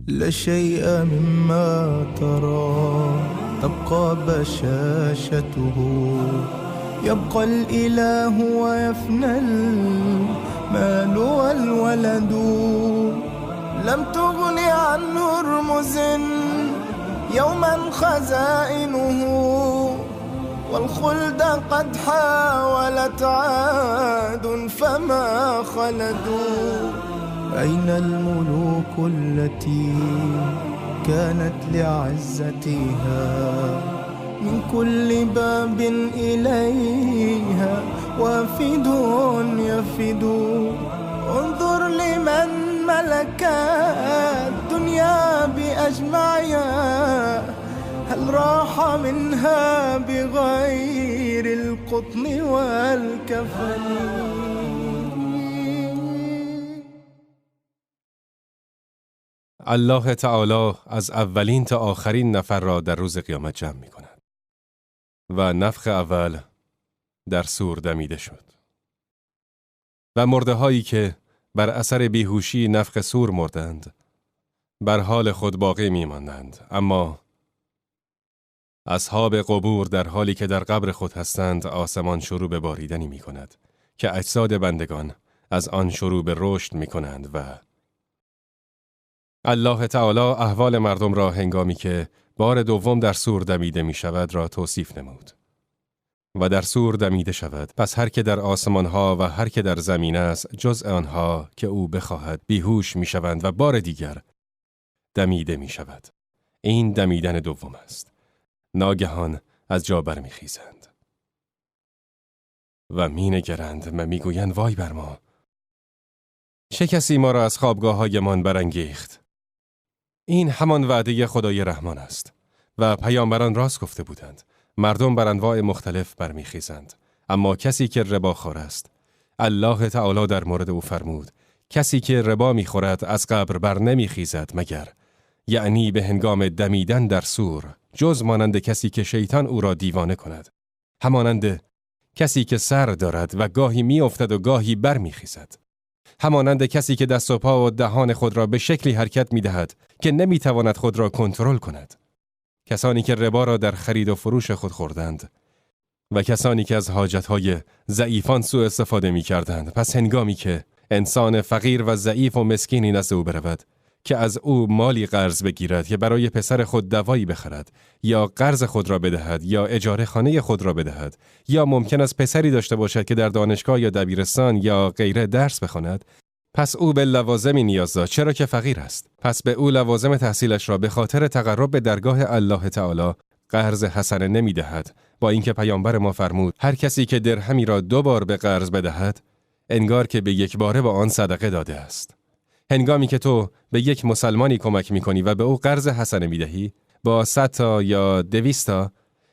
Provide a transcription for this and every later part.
لا شيء مما ترى تبقى بشاشته، يبقى الإله ويفنى المال والولد. لم تغن عن هرمز يوما خزائنه، والخلد قد حاولت عاد فما خلدوا. أين الملوك التي كانت لعزتها من كل باب إليها وافد يفد؟ انظر لمن ملك الدنيا بأجمعها، هل راح منها بغير القطن والكفن؟ الله تعالی از اولین تا آخرین نفر را در روز قیامت جمع می کند و نفخ اول در صور دمیده شد و مرده هایی که بر اثر بیهوشی نفخ صور مردند بر حال خود باقی می ماندند، اما اصحاب قبور در حالی که در قبر خود هستند آسمان شروع به باریدنی می کند که اجساد بندگان از آن شروع به رشد می کنند و الله تعالی احوال مردم را هنگامی که بار دوم در صور دمیده می شود را توصیف نمود. و در صور دمیده شود، پس هر که در آسمان ها و هر که در زمین است جز آنها که او بخواهد بیهوش می شوند و بار دیگر دمیده می شود. این دمیدن دوم است. ناگهان از جا برمی خیزند و می نگرند و می گویند وای بر ما، چه کسی ما را از خوابگاه هایمان برانگیخت؟ این همان وعده خدای رحمان است و پیامبران راست گفته بودند. مردم بر انواع مختلف برمیخیزند، اما کسی که ربا خور است، الله تعالی در مورد او فرمود کسی که ربا میخورد از قبر بر نمیخیزد مگر، یعنی به هنگام دمیدن در صور، جز مانند کسی که شیطان او را دیوانه کند، همانند کسی که سر دارد و گاهی میافتد و گاهی برمیخیزد، همانند کسی که دست و پا و دهان خود را به شکلی حرکت می‌دهد که نمی‌تواند خود را کنترل کند. کسانی که ربا را در خرید و فروش خود خوردند و کسانی که از حاجت‌های ضعیفان سوء استفاده می‌کردند. پس هنگامی که انسان فقیر و ضعیف و مسکینی نزد او برود که از او مالی قرض بگیرد که برای پسر خود دوایی بخرد یا قرض خود را بدهد یا اجاره خانه خود را بدهد، یا ممکن است پسری داشته باشد که در دانشگاه یا دبیرستان یا غیره درس بخواند، پس او به لوازمی نیاز دارد چرا که فقیر است. پس به او لوازم تحصیلش را به خاطر تقرب به درگاه الله تعالی قرض حسنه نمیدهد، با اینکه پیامبر ما فرمود هر کسی که درهمی را 2 بار به قرض بدهد انگار که به یک باره با آن صدقه داده است. هنگامی که تو به یک مسلمانی کمک میکنی و به او قرض حسنه میدهی با 100 تا یا 200 تا،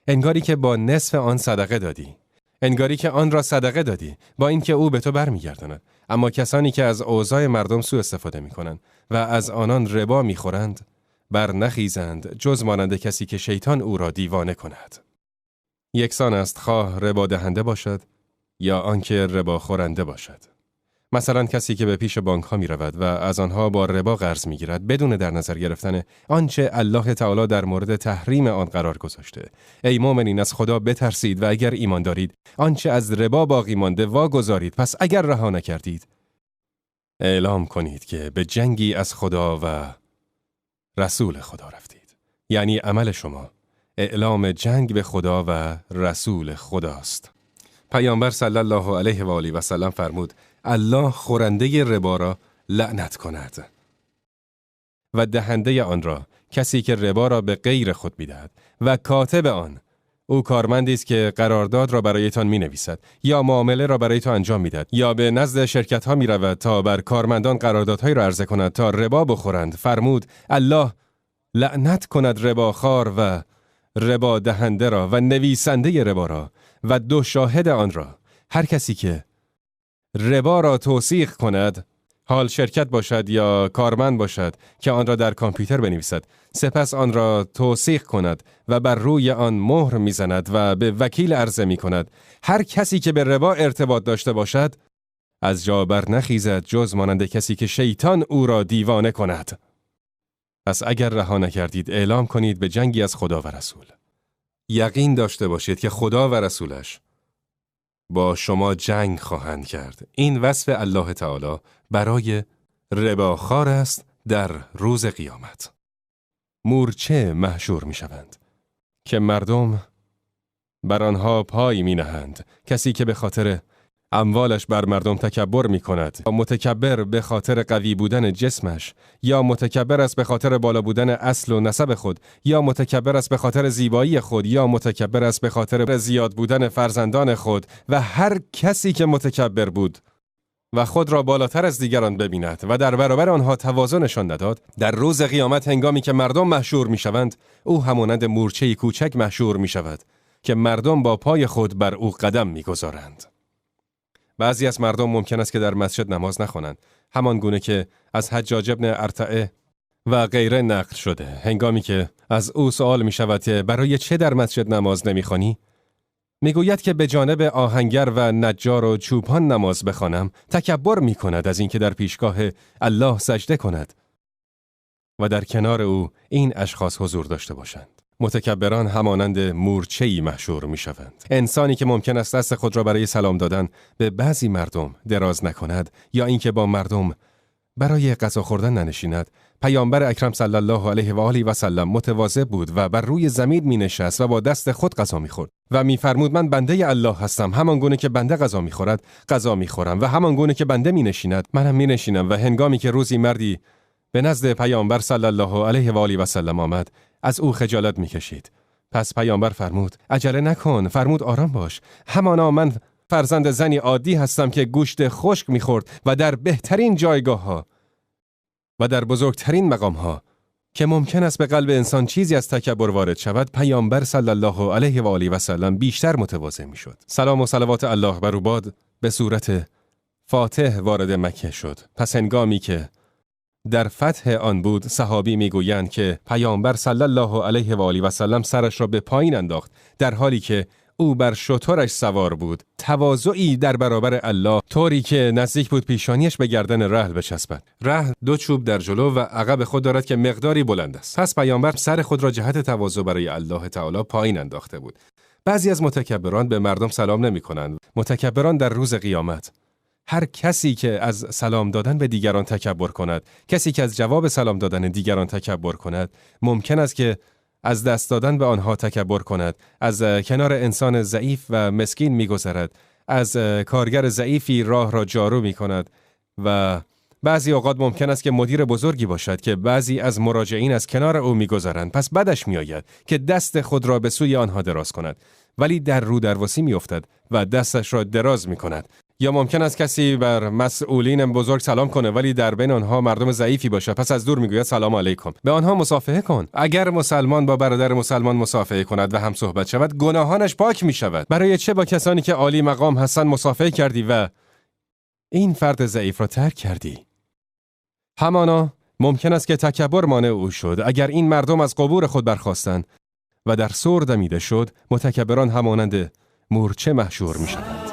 انگاری که با نصف آن صدقه دادی، انگاری که آن را صدقه دادی، با اینکه او به تو برمیگرداند. اما کسانی که از اوضاع مردم سوء استفاده میکنند و از آنان ربا میخورند بر نخیزند جز مانند کسی که شیطان او را دیوانه کند. یکسان است خواه ربا دهنده باشد یا آنکه ربا خورنده باشد. مثلا کسی که به پیش بانک ها می رود و از آنها با ربا قرض می گیرد بدون در نظر گرفتن آنچه الله تعالی در مورد تحریم آن قرار گذاشته. ای مؤمنین، از خدا بترسید و اگر ایمان دارید آنچه از ربا باقی مانده واگذارید. پس اگر رها نکردید اعلام کنید که به جنگی از خدا و رسول خدا رفتید. یعنی عمل شما اعلام جنگ به خدا و رسول خداست. پیامبر صلی الله علیه و آله و سلم فرمود الله خورنده ربا را لعنت کند و دهنده آن را، کسی که ربا را به غیر خود می‌دهد، و کاتب آن، او کارمندی است که قرارداد را برایتان می‌نویسد یا معامله را برای تو انجام می‌دهد یا به نزد شرکت‌ها می‌رود تا بر کارمندان قراردادهایی را عرضه کند تا ربا بخورند. فرمود الله لعنت کند رباخوار و ربا دهنده را و نویسنده ربا را و 2 شاهد آن را. هر کسی که ربا را توثیق کند، حال شرکت باشد یا کارمند باشد که آن را در کامپیوتر بنویسد، سپس آن را توثیق کند و بر روی آن مهر میزند و به وکیل عرضه می کند، هر کسی که به ربا ارتباط داشته باشد از جا بر نخیزد جز مانند کسی که شیطان او را دیوانه کند. پس اگر رها نکردید اعلام کنید به جنگی از خدا و رسول. یقین داشته باشید که خدا و رسولش با شما جنگ خواهند کرد. این وصف الله تعالی برای رباخوار است در روز قیامت. مورچه محشور می شوند که مردم بر آنها پای می نهند. کسی که به خاطر اموالش بر مردم تکبر می کند، متکبر به خاطر قوی بودن جسمش، یا متکبر است به خاطر بالا بودن اصل و نسب خود، یا متکبر است به خاطر زیبایی خود، یا متکبر است به خاطر زیاد بودن فرزندان خود، و هر کسی که متکبر بود و خود را بالاتر از دیگران ببیند و در برابر آنها تواضع نشان نداد، در روز قیامت هنگامی که مردم محشور می شوند، او همانند مورچه‌ای کوچک محشور می شود که مردم با پای خود بر او قدم می گذارند. بعضی از مردم ممکن است که در مسجد نماز نخوانند، همان گونه که از حجاج ابن ارتعه و غیره نقل شده. هنگامی که از او سوال می شود که برای چه در مسجد نماز نمی خوانی؟ می گوید که به جانب آهنگر و نجار و چوپان نماز بخوانم، تکبر می کند از اینکه در پیشگاه الله سجده کند و در کنار او این اشخاص حضور داشته باشند. متکبران همانند مورچه‌ای محشور می‌شوند. انسانی که ممکن است دست خود را برای سلام دادن به بعضی مردم دراز نکند یا اینکه با مردم برای غذا خوردن ننشیند، پیامبر اکرم صلی الله علیه و آله و سلم متواضع بود و بر روی زمین می‌نشست و با دست خود غذا می‌خورد و می‌فرمود من بنده الله هستم، همان گونه که بنده غذا می‌خورد غذا می‌خورم و همان گونه که بنده می‌نشیند منم می‌نشینم. و هنگامی که روزی مردی به نزد پیامبر صلی الله علیه و آله و سلم آمد، از او خجالت میکشید. پس پیامبر فرمود عجله نکن، فرمود آرام باش، همانا من فرزند زنی عادی هستم که گوشت خشک میخورد و در بهترین جایگاه ها و در بزرگترین مقام ها که ممکن است به قلب انسان چیزی از تکبر وارد شود، پیامبر صلی الله علیه و آله و سلم بیشتر متواضع میشد. سلام و صلوات الله بر او باد به صورت فاتح وارد مکه شد. پس هنگامی که در فتح آن بود، صحابی میگویند که پیامبر صلی الله علیه و آله و سلم سرش را به پایین انداخت در حالی که او بر شترش سوار بود، تواضعی در برابر الله طوری که نزدیک بود پیشانیش به گردن رحل بچسبد. رحل دو چوب در جلو و عقب خود دارد که مقداری بلند است. پس پیامبر سر خود را جهت تواضع برای الله تعالی پایین انداخته بود. بعضی از متکبران به مردم سلام نمی کنند. متکبران در روز قیامت، هر کسی که از سلام دادن به دیگران تکبر کند، کسی که از جواب سلام دادن دیگران تکبر کند، ممکن است که از دست دادن به آنها تکبر کند، از کنار انسان ضعیف و مسکین می‌گذرد، از کارگر ضعیفی راه را جارو می‌کند و بعضی اوقات ممکن است که مدیر بزرگی باشد که بعضی از مراجعین از کنار او می‌گذرند، پس بدش می‌آید که دست خود را به سوی آنها دراز کند، ولی در رو درواسی می‌افتد و دستش را دراز می‌کند. یا ممکن است کسی بر مسئولین بزرگ سلام کنه ولی در بین آنها مردم ضعیفی باشه، پس از دور میگوید سلام علیکم. به آنها مصافحه کن. اگر مسلمان با برادر مسلمان مصافحه کند و هم صحبت شود، گناهانش پاک می شود. برای چه با کسانی که عالی مقام هستند مصافحه کردی و این فرد ضعیف را ترک کردی؟ همانا ممکن است که تکبر مانع او شد. اگر این مردم از قبور خود برخاستند و در صور دمیده شد، متکبران همانند مورچه محشور می شوند.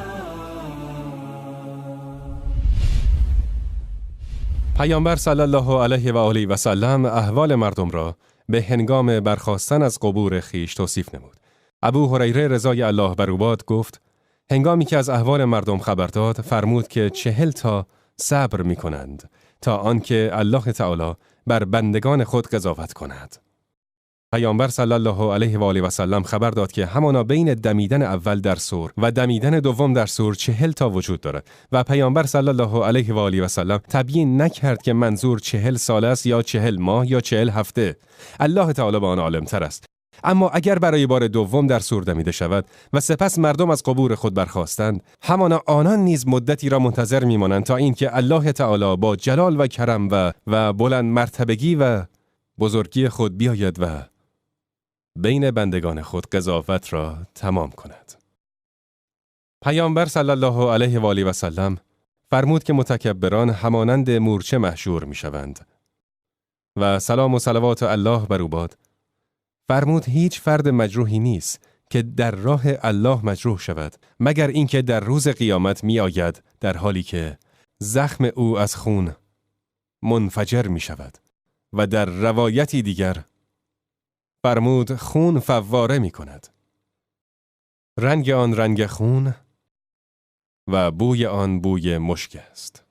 پیامبر صلی الله علیه و آله و سلم احوال مردم را به هنگام برخاستن از قبور خویش توصیف نمود. ابو هریره رضای الله بر او باد گفت: هنگامی که از احوال مردم خبر داد، فرمود که 40 تا صبر می کنند تا آنکه الله تعالی بر بندگان خود قضاوت کند. پیامبر صلی الله علیه و آله و سلم خبر داد که همانا بین دمیدن اول در صور و دمیدن دوم در صور 40 تا وجود دارد و پیامبر صلی الله علیه و آله و سلم تبیین نکرد که منظور 40 سال است یا 40 ماه یا 40 هفته. الله تعالی به آن عالم‌تر است. اما اگر برای بار دوم در صور دمیده شود و سپس مردم از قبور خود برخاستند، همانا آنان نیز مدتی را منتظر میمانند تا اینکه الله تعالی با جلال و کرم و بلند مرتبگی و بزرگی خود بیاید و بین بندگان خود قضاوت را تمام کند. پیامبر صلی الله علیه و آله و سلم فرمود که متکبران همانند مورچه محشور می شوند و سلام و صلوات الله بر او باد. فرمود هیچ فرد مجروحی نیست که در راه الله مجروح شود مگر اینکه در روز قیامت می آید در حالی که زخم او از خون منفجر می شود و در روایتی دیگر فرمود خون فواره می کند. رنگ آن رنگ خون و بوی آن بوی مشک است.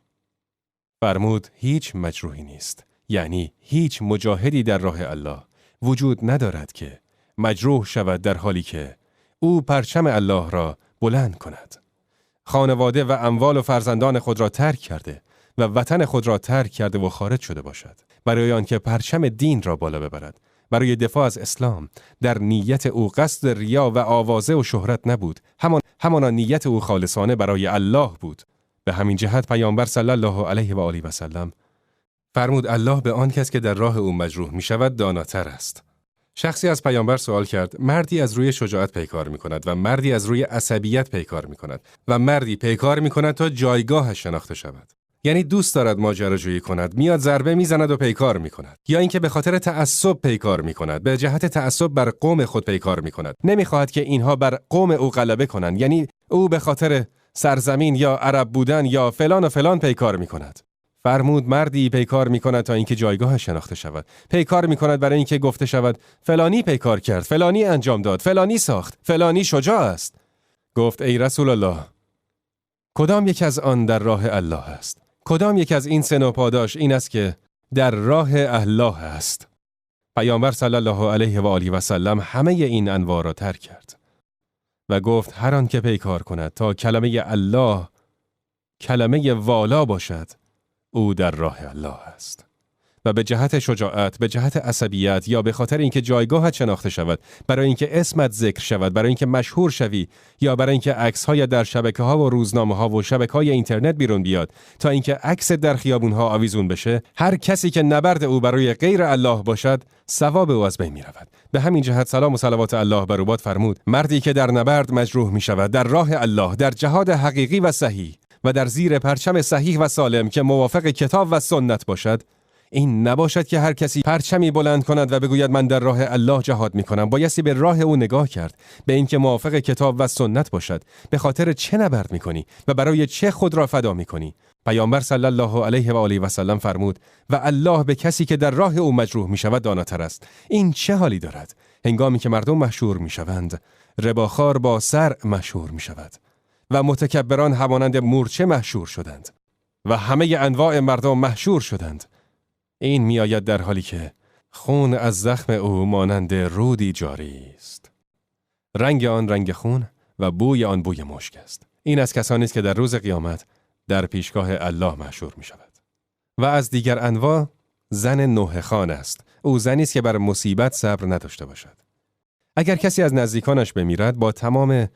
فرمود هیچ مجروحی نیست، یعنی هیچ مجاهدی در راه الله وجود ندارد که مجروح شود در حالی که او پرچم الله را بلند کند. خانواده و اموال و فرزندان خود را ترک کرده و وطن خود را ترک کرده و خارج شده باشد برای آنکه پرچم دین را بالا ببرد، برای دفاع از اسلام. در نیت او قصد ریا و آوازه و شهرت نبود، همانا نیت او خالصانه برای الله بود. به همین جهت پیامبر صلی الله علیه و آله و سلم فرمود الله به آن کس که در راه او مجروح می شود داناتر است. شخصی از پیامبر سوال کرد مردی از روی شجاعت پیکار می کند و مردی از روی عصبیت پیکار می کند و مردی پیکار می کند تا جایگاهش شناخته شود. یعنی دوست دارد ماجراجویی کند، میاد ضربه میزند و پیکار میکند، یا اینکه به خاطر تعصب پیکار میکند، به جهت تعصب بر قوم خود پیکار میکند، نمیخواهد که اینها بر قوم او غلبه کنند، یعنی او به خاطر سرزمین یا عرب بودن یا فلان و فلان پیکار میکند. فرمود مردی پیکار میکند تا اینکه جایگاه شناخته شود، پیکار میکند برای اینکه گفته شود فلانی پیکار کرد، فلانی انجام داد، فلانی ساخت، فلانی شجاع است. گفت ای رسول الله، کدام یک از آن در راه الله است؟ کدام یک از این سه نوع پاداش این است که در راه الله است؟ پیامبر صلی الله علیه و آله و سلم همه این انواع را ترک کرد و گفت هر آن که پیکار کند تا کلمه الله کلمه والا باشد، او در راه الله است. و به جهت شجاعت، به جهت عصبیت یا به خاطر اینکه جایگاهت شناخته شود، برای اینکه اسمت ذکر شود، برای اینکه مشهور شوی یا برای اینکه عکس‌های در شبکه‌ها و روزنامه‌ها و شبکه‌های اینترنت بیرون بیاد، تا اینکه عکس در خیابون‌ها آویزون بشه، هر کسی که نبرد او برای غیر الله باشد، ثواب او از بین می‌رود. به همین جهت سلام و صلوات الله بر او باد فرمود مردی که در نبرد مجروح می‌شود در راه الله، در جهاد حقیقی و صحیح و در زیر پرچم صحیح و سالم که موافق کتاب و سنت باشد، این نباشد که هر کسی پرچمی بلند کند و بگوید من در راه الله جهاد میکنم. بایستی به راه او نگاه کرد، به اینکه موافق کتاب و سنت باشد. به خاطر چه نبرد میکنی و برای چه خود را فدا میکنی؟ پیامبر صلی الله علیه و آله و سلم فرمود و الله به کسی که در راه او مجروح میشود داناتر است. این چه حالی دارد؟ هنگامی که مردم مشهور میشوند، رباخوار با سر مشهور میشود و متکبران همانند مورچه مشهور شدند و همه انواع مردم مشهور شدند. این میآید در حالی که خون از زخم او مانند رودی جاری است. رنگ آن رنگ خون و بوی آن بوی مشک است. این از کسانی است که در روز قیامت در پیشگاه الله محشور می شود. و از دیگر انواع زن نوحه خوان است. او زنی است که بر مصیبت صبر نداشته باشد. اگر کسی از نزدیکانش بمیرد، با تمام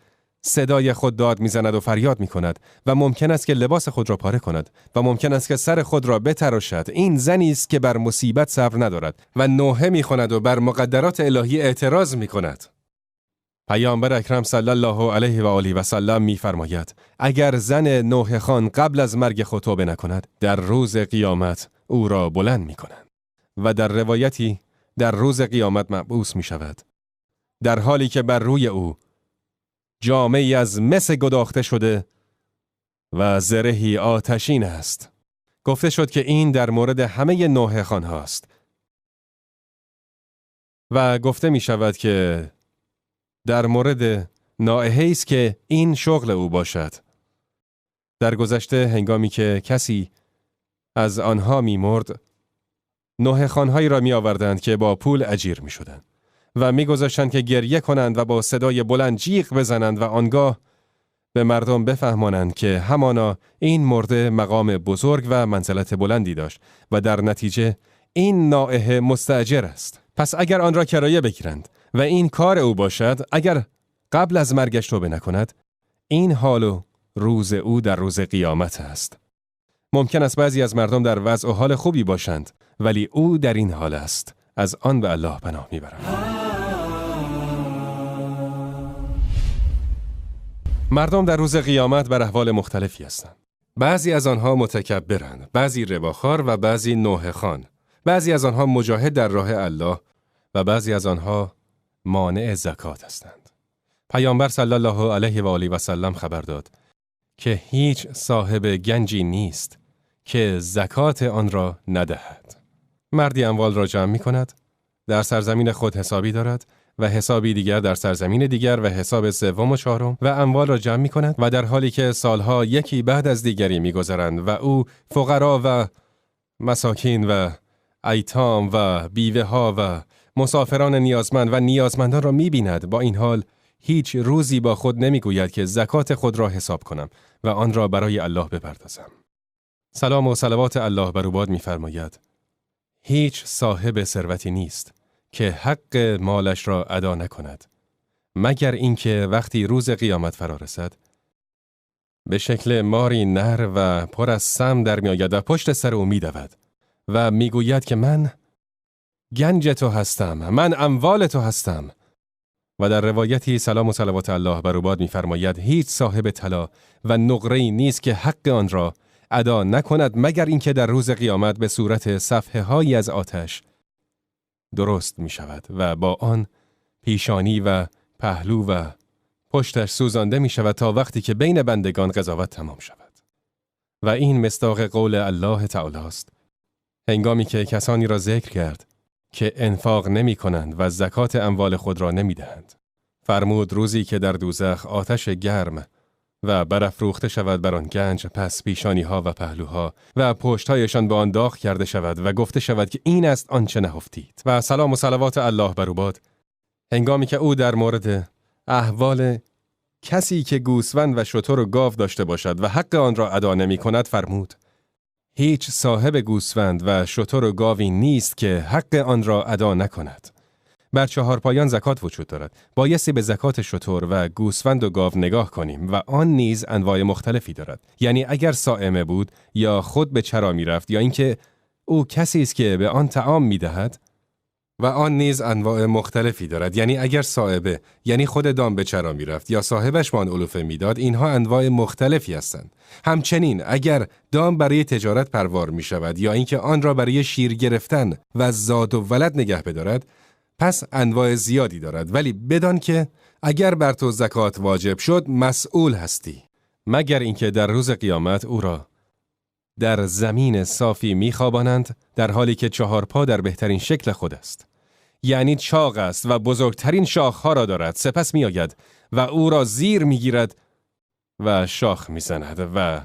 صدای خود داد میزند و فریاد میکند و ممکن است که لباس خود را پاره کند و ممکن است که سر خود را بتراشد. این زنی است که بر مصیبت صبر ندارد و نوحه میخواند و بر مقدرات الهی اعتراض میکند. پیامبر اکرم صلی الله علیه و آله و سلم میفرماید اگر زن نوحه خوان قبل از مرگ خود توبه نکند، در روز قیامت او را بلند میکنند. و در روایتی در روز قیامت مبعوث میشود، در حالی که بر روی او جامه‌ای از مس گداخته شده و زرهی آتشین است. گفته شد که این در مورد همه نوحه خوان هاست و گفته می شود که در مورد نائحه است که این شغل او باشد. در گذشته هنگامی که کسی از آنها می مرد، نوحه خوانهایی را می آوردند که با پول اجیر می شدند و می‌گذاشتند که گریه کنند و با صدای بلند جیغ بزنند و آنگاه به مردم بفهمانند که همانا این مرده مقام بزرگ و منزلت بلندی داشت و در نتیجه این نائحه مستأجر است. پس اگر آن را کرایه بگیرند و این کار او باشد، اگر قبل از مرگش توبه نکند، این حال و روز او در روز قیامت است. ممکن است بعضی از مردم در وضع و حال خوبی باشند، ولی او در این حال است. از آن به الله پناه میبرم. مردم در روز قیامت بر احوال مختلفی هستند. بعضی از آنها متکبرند، بعضی رباخوار و بعضی نوحه خوان. بعضی از آنها مجاهد در راه الله و بعضی از آنها مانع زکات هستند. پیامبر صلی الله علیه و آله و سلم خبر داد که هیچ صاحب گنجی نیست که زکات آن را ندهد. مردی اموال را جمع می کند، در سرزمین خود حسابی دارد و حسابی دیگر در سرزمین دیگر و حساب سوم و چهارم و اموال را جمع می کند و در حالی که سالها یکی بعد از دیگری می گذرند و او فقرا و مساکین و ایتام و بیوه ها و مسافران نیازمند و نیازمندان را می بیند، با این حال هیچ روزی با خود نمی گوید که زکات خود را حساب کنم و آن را برای الله بپردازم. سلام و صلوات الله بر او باد می فرماید هیچ صاحب ثروتی نیست که حق مالش را ادا نکند، مگر اینکه وقتی روز قیامت فرا رسد به شکل ماری نر و پر از سم در می آید و پشت سر او می دود و می گوید که من گنج تو هستم، من اموال تو هستم. و در روایتی سلام و صلوات الله بر او باد می فرماید هیچ صاحب طلا و نقره‌ای نیست که حق آن را ادا نکند، مگر اینکه در روز قیامت به صورت صفحه هایی از آتش درست می شود و با آن پیشانی و پهلو و پشتش سوزانده می شود تا وقتی که بین بندگان قضاوت تمام شود. و این مصداق قول الله تعالی است هنگامی که کسانی را ذکر کرد که انفاق نمی کنند و زکات اموال خود را نمی دهند. فرمود روزی که در دوزخ آتش گرم و برافروخته شود بر آن گنج، پس پیشانی ها و پهلوها و پشتهایشان به آن داغ کرده شود و گفته شود که این است آنچه نهفتید. و سلام و صلوات الله بر او باد هنگامی که او در مورد احوال کسی که گوسفند و شتر و گاو داشته باشد و حق آن را ادا نمی کند فرمود هیچ صاحب گوسفند و شتر و گاوی نیست که حق آن را ادا نکند. بر چهار پایان زکات وجود دارد. بایستی به زکات شتر و گوسفند و گاو نگاه کنیم و آن نیز انواع مختلفی دارد. یعنی اگر صائمه بود یا خود به چرا میرفت یا اینکه او کسی است که به آن طعام میدهد، و آن نیز انواع مختلفی دارد. یعنی اگر صائبه یعنی خود دام به چرا میرفت یا صاحبش به آن علوفه میداد، اینها انواع مختلفی هستند. همچنین اگر دام برای تجارت پروار می شود یا اینکه آن را برای شیر گرفتن و زاد و ولد نگه بدارد، پس انواع زیادی دارد. ولی بدان که اگر بر تو زکات واجب شد مسئول هستی، مگر اینکه در روز قیامت او را در زمین صافی میخوابانند در حالی که چهار پا در بهترین شکل خود است، یعنی چاق است و بزرگترین شاخها را دارد. سپس میآید و او را زیر میگیرد و شاخ میزند و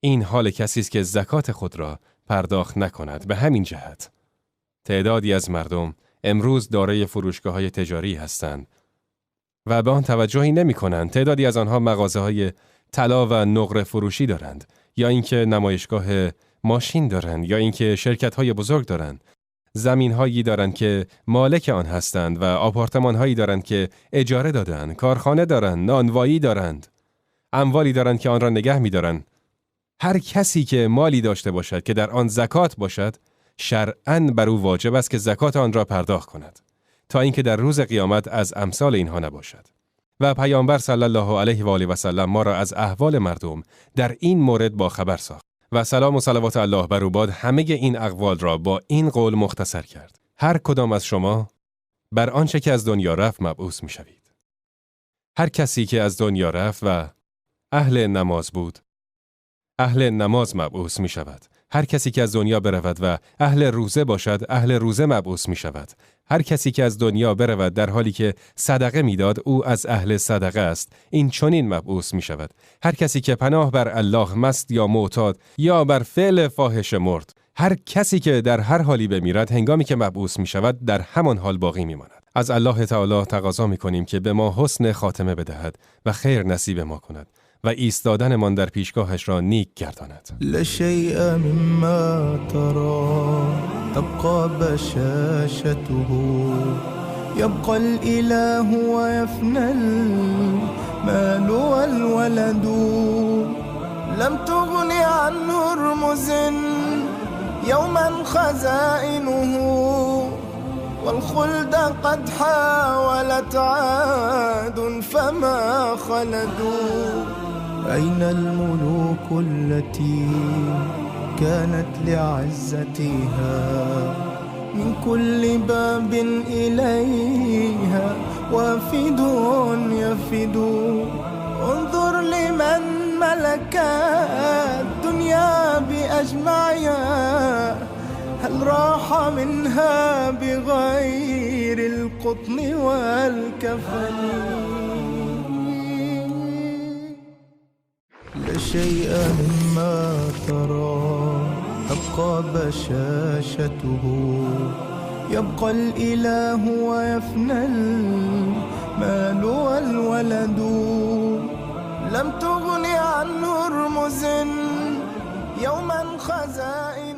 این حال کسی است که زکات خود را پرداخت نکند. به همین جهت تعدادی از مردم امروز دارای فروشگاه‌های تجاری هستند و به آن توجهی نمی‌کنند. تعدادی از آنها مغازه‌های طلا و نقره فروشی دارند، یا اینکه نمایشگاه ماشین دارند، یا اینکه شرکت‌های بزرگ دارند، زمین‌هایی دارند که مالک آن هستند و آپارتمان‌هایی دارند که اجاره دادند، کارخانه دارند، نانوایی دارند، اموالی دارند که آن را نگه می‌دارند. هر کسی که مالی داشته باشد که در آن زکات باشد، شرعاً بر او واجب است که زکات آن را پرداخت کند تا اینکه در روز قیامت از امثال اینها نباشد. و پیامبر صلی الله علیه و آله و سلم ما را از احوال مردم در این مورد با خبر ساخت و سلام و صلوات الله بر او باد همه این اقوال را با این قول مختصر کرد: هر کدام از شما بر آنچه که از دنیا رفت مبعوث می‌شوید. هر کسی که از دنیا رفت و اهل نماز بود، اهل نماز مبعوث می شود. هر کسی که از دنیا برود و اهل روزه باشد، اهل روزه مبعوث می شود. هر کسی که از دنیا برود در حالی که صدقه میداد، او از اهل صدقه است، این چنین مبعوث می شود. هر کسی که پناه بر الله مست یا معتاد یا بر فعل فاحشه مرد، هر کسی که در هر حالی بمیرد، هنگامی که مبعوث می شود در همان حال باقی می ماند. از الله تعالی تقاضا می کنیم که به ما حسن خاتمه بدهد و خیر نصیب ما کند و ایستادنمان در پیشگاهش را نیک گرداند. لشیء مما ترى تبقى بشاشته يبقى الاله ويفنى المال والولد لم تغن عن هرمز يوما خزائنه والخلد قد حاولت عاد فما خلدوا أين الملوك التي كانت لعزتها من كل باب إليها وافد يفد انظر لمن ملك الدنيا بأجمعها هل هل راح منها بغير القطن والكفن؟ لا شيء مما ترى تبقى بشاشته، يبقى الإله ويفنى المال والولد. لم تغن عن هرمز يوما خزائن.